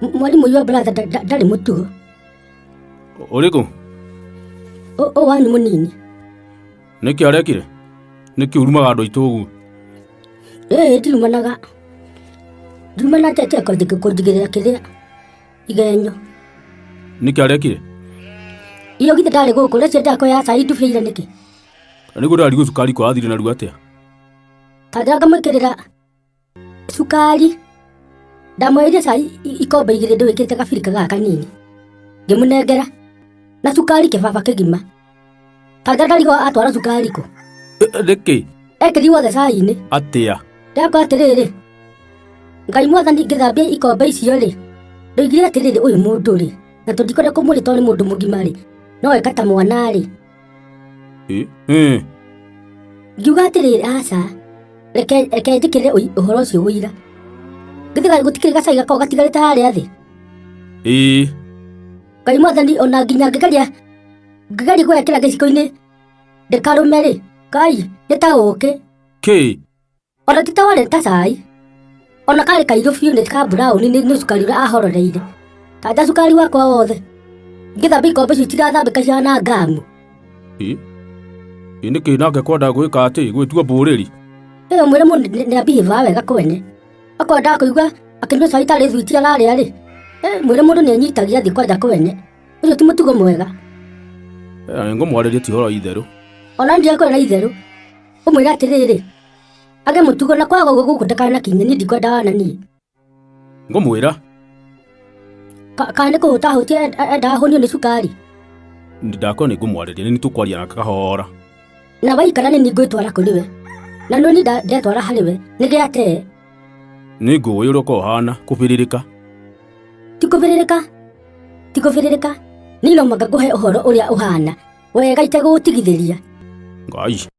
Mwarimũ your brother ndarĩ mũtugo. Ũrĩkũ? Ũ wanyu mũnini. Nĩkĩ arekire? Nĩkĩ ũrumaga andũ aitũ ũguo? Ĩĩ ndirumanaga. Ndirumanaga tete kũnjigĩrĩra kĩrĩa igenyo. Nĩkĩ arekire? Iyo githĩ ndarĩ gũkũ rĩcio ndako ya cai ndubĩire nĩkĩ? Na nĩguo ndĩrarigwo cukari ko athire narua atĩa? Kanja ngamwĩkĩrĩra cukari. Ndamwereire cai ikombe igĩrĩ ndĩwĩkĩrĩte gabirika gaka kanini. Ngĩmũnengera na cukari kĩbaba kĩgima. Kanja ndarigwo atwara cukari kũ? Nĩkĩ? Ekĩri wothe cai-inĩ. Atĩa? Ndakwa atĩrĩrĩ, Ngai mwathani ngĩthambia ikombe icio rĩ, ndoigire atĩrĩrĩ ũyũ mũndũ rĩ, na tũndikwenda kũmũrĩ tondũ nĩ mũndũ mũgima rĩ, no eka ta mwana rĩ. Ngiuga atĩrĩrĩ aca, reke reke njĩkĩre ũhoro ũcio ũira. Githĩ gũtikĩrĩ gacai gakoragwo gatigarĩte harĩa thĩ? Ĩĩ. Ngai mwathani ona nginya ngĩgeria ngĩgeria gwekĩra gĩciko-inĩ ndĩkarũme rĩ, Ngai nĩ ta ũkĩ. Kĩ? Ona ti ta warĩ ta cai. Ona karĩ kairũ biũ nĩ ka brown nĩ nĩ cukari ũrĩa ahororeire. Kanja cukari wakwa wothe. Ngĩthambia ikombe icio itirathambĩka cihana ngamu. Ĩ? Ĩ nĩkĩ nake kwenda gwĩka atĩ gwĩtua mbũrĩri? Ĩyo mwĩre mũndũ nĩ abihĩvaga wega kwene. Akorwo ndakũigua akĩnyua cai tarĩ thwiti ararĩa rĩ, mwĩre mũndũ nĩ enyitagia thiĩ kwanja kwene. Ũcio ti mũtugo mwega. Nĩngũmwarĩria ti ũhoro wa itherũ. Ona ndirakora na itherũ. Ũmwĩre atĩrĩrĩ, age mũtugo na kwaga ũguo gũkũ ndakanakinye niĩ ndikwenda wana niĩ. Ngũmwĩra. Kana nĩ kũhũta ahũtie endaga ahũnio nĩ cukari. Ndakora nĩ ngũmwarĩria nĩ tũkwaria nake kahora. Na waikara nĩ niĩ ngwĩtwara kũrĩ we. Na nĩ niĩ ndetwara harĩ we nĩ gĩatee. Nĩ ngũĩ ũrĩa ũkoragwo ũhana kũbĩrĩrĩka. Ti kũbĩrĩrĩka. Ti kũbĩrĩrĩka. Niĩ no mũhaka ngũhe ũhoro ũrĩa ũhana. Wega itegũgũtigithĩria. Ngai.